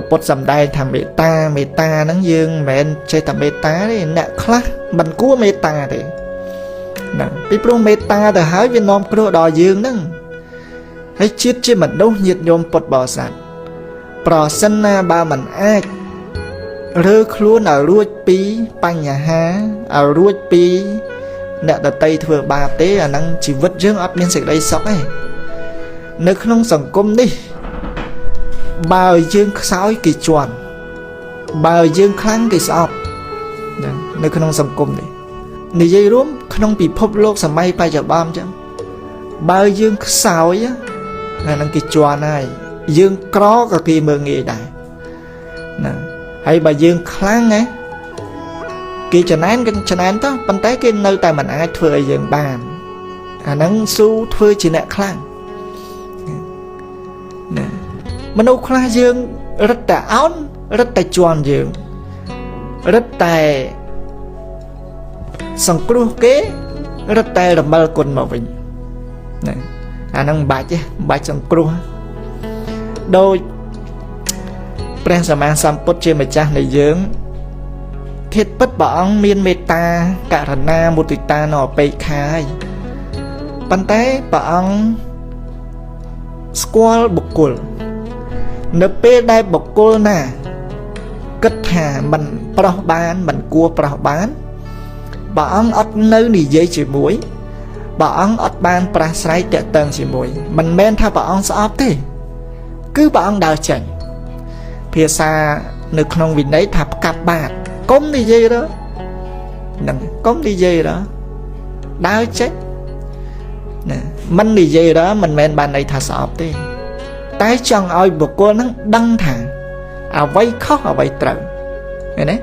ពុទ្ធសំដែងថាមេត្តាមេត្តាហ្នឹងយើងមិនមែនចេះតែមេត្តាទេអ្នកខ្លះមិនគួរមេត្តាទេហ្នឹងពីព្រោះមេត្តាទៅហើយវានាំគ្រោះដល់យើងហ្នឹងហើយជាតិជាមនុស្សញាតិញោមពុទ្ធបរិស័ទប្រសិនណាបើមិនអាចរើខ្លួនឲ្យរួចពីបញ្ហាឲ្យរួចពីអ្នកដតីធ្វើបាបទេអាហ្នឹងជីវិតយើងអត់មានសេចក្តីសុខទេនៅក្នុងសង្គមនេះបើយើងខ្សោយគេជន់បើយើងខ្លាំងគេស្អប់ហ្នឹងនៅក្នុងសង្គមនេះនិយាយរួមក្នុងពិភពលោកសម័យបច្ចុប្បន្នអញ្ចឹងបើយើងខ្សោយអាហ្នឹងគេជន់ហើយយើងក្រក៏គេមើងងាយដែរណាហើយបើយើងខ្លាំងណាគេចំណែនគេចំណែនទៅប៉ុន្តែគេនៅតែមិនអាចធ្វើឲ្យយើងបានអាហ្នឹងស៊ូធ្វើជាអ្នកខ្លាំងណាមនុស្សខ្លះយើងរឹតតែអោនរឹតតែជន់យើងរឹតតែសង្គ្រោះគេរឹតតែរមិលគុណមកវិញណាអាហ្នឹងមិនបាច់ទេមិនបាច់សង្គ្រោះដោយព្រះសម្មាសម្ពុទ្ធជាម្ចាស់នៃយើងធាតុពិតព្រះអង្គមានមេត្តាករុណាមុទិតានៅអបេក្ខាហើយប៉ុន្តែព្រះអង្គស្គាល់បុគ្គលនៅពេលដែលបុគ្គលណាគិតថាមិនប្រោះបានមិនគួរប្រោះបានព្រះអង្គអត់នៅនិយាយជាមួយព្រះអង្គអត់បានប្រាស្រ័យតាក់ទងជាមួយមិនមែនថាព្រះអង្គស្អប់ទេគឺព្រះអង្គដើរចេញភាសានៅក្នុងវិន័យថាផ្កាប់បាតកុំនិយាយរើហ្នឹងកុំនិយាយរើដើរចេញណាមិននិយាយរើមិនមែនបានន័យថាស្អប់ទេតែចង់ឲ្យបុគ្គលហ្នឹងដឹងថាអ្វីខុសអ្វីត្រូវឃើញទេ